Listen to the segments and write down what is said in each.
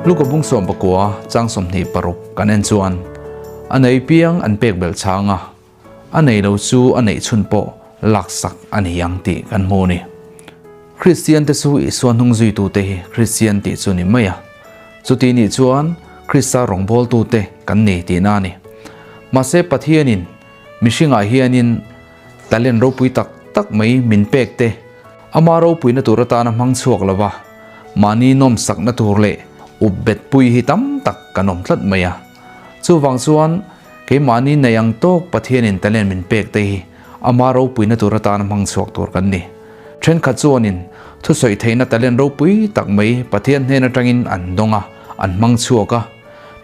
Luka bung 19 chang 26 kan en chuan a nei piang an pek belh chang a, a nei lo chu a neih chhun pawh laksak a ni ang tih kan hmu a ni. Kristian te chu Isua hnung zuitute hi Kristian tih chu ni mai a, chuti nih chuan Krista rawngbawltute kan ni tihna a ni. Mahse Pathianin mihringah hianin talent ropui tak tak mai min pek te ama ropuina tur atana hmang chhuak lo va, mahni nawmsakna tur leh up bet pui hi tam tak kan awm tlat mai a. Chuvang chuan keimahni nei ang tawk Pathianin talent min pek te hi ama ropuina tur atana hmang chhuak tur kan ni. Thenkhat chuanin thusawi theihna talent ropui tak mai Pathian hnen atangin an dawng a, an hmang chhuak a.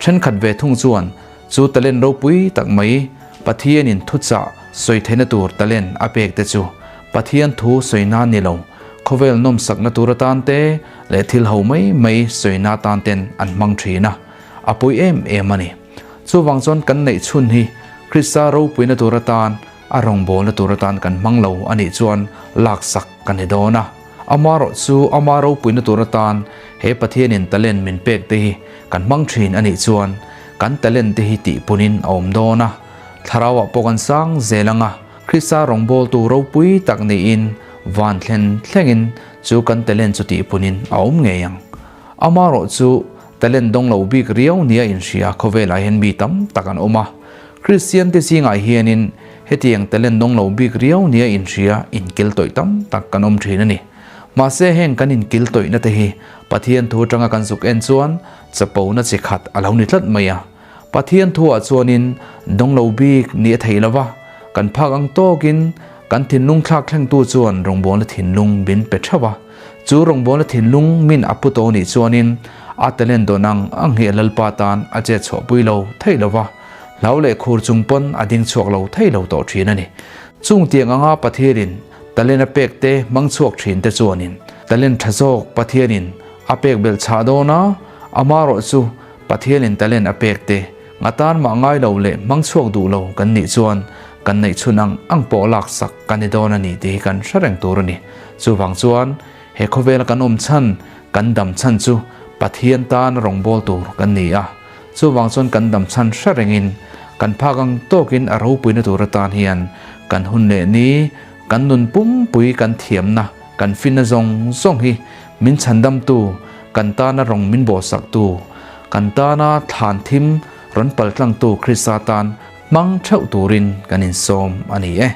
Thenkhat ve thung chuan chu talent ropui tak mai Pathianin thuchah sawi theihna tur talent a pek te chu Pathian thu sawi nan ni lo, khawvel nawmsakna tur atan te leh thil ho mai mai sawi na atan ten an hmang thin a, a pawi em em a ni. Chuvang chuan kan neih chhun hi Krista ropuina tur atan a rawngbawlna tur atan kan hmang lo a nih chuan laksak kan ni dawn a. Amarawh chu ama ropuina tur atan he Pathianin talent min pek te hi kan hmang thin a nih chuan kan talent te hi tihpunin a awm dawn a. Thlarauah pawh kan sang zel ang a, Krista rawngbawltu ropui tak niin van thlen thlengin chu kan talent chu tihpunin a awm ngei ang. Amarawh chu talent dawng lo bik riau nia inhria khawvelah hian mi tam tak an awm a. Kristian te zingah hianin hetiang talent dawng lo bik riau nia inhria inkil tawih tam tak kan awm thin a ni. Mahse heng kan inkil tawihna te hi Pathian thu atanga kan zuk en chuan chapona chi khat a lo ni tlat mai a. Pathian thuah chuanin dawng lo bik ni a thei lova, kan phak ang tawkin kan thinlung thlak thlengtu chuan rawngbawlna thinlung min pe theuh a. Chu rawngbawlna thinlung min a pu tawh nih chuanin a talent dawn ang ang hi a Lalpa tan a chet chhuahpui lo thei lo va, hlau leh khur chung pawn a ding chhuak lo thei lo tawh thin a ni. Chung tiang anga Pathianin talent a pek te hmang chhuak thin te chuanin talent tha zawk Pathianin a pek belh chhah dawn a, amarawh chu Pathianin talent a pek te ngatan mah ngai lo leh hmang chhuak duh lo kan nih chuan kan neih chhun ang ang pawh laksak kan ni dawn a ni tih hi kan hre reng tur a ni. Chuvang chuan he khawvela kan awm chhan, kan dam chhan chu Pathian tan rawngbâwl tur kan ni a. Chuvang chuan kan dam chhan hre rengin kan phak ang tawkin a ropuina tur atan hian kan hun leh ni, kan nun pumpui kan thiamna, kan finna zawng zawng hi min chhandamtu, kan tana rawng min bawhsaktu, kan tana thlan thim rawn paltlangtu Krista tan hmang theuh turin kan insawm a ni e.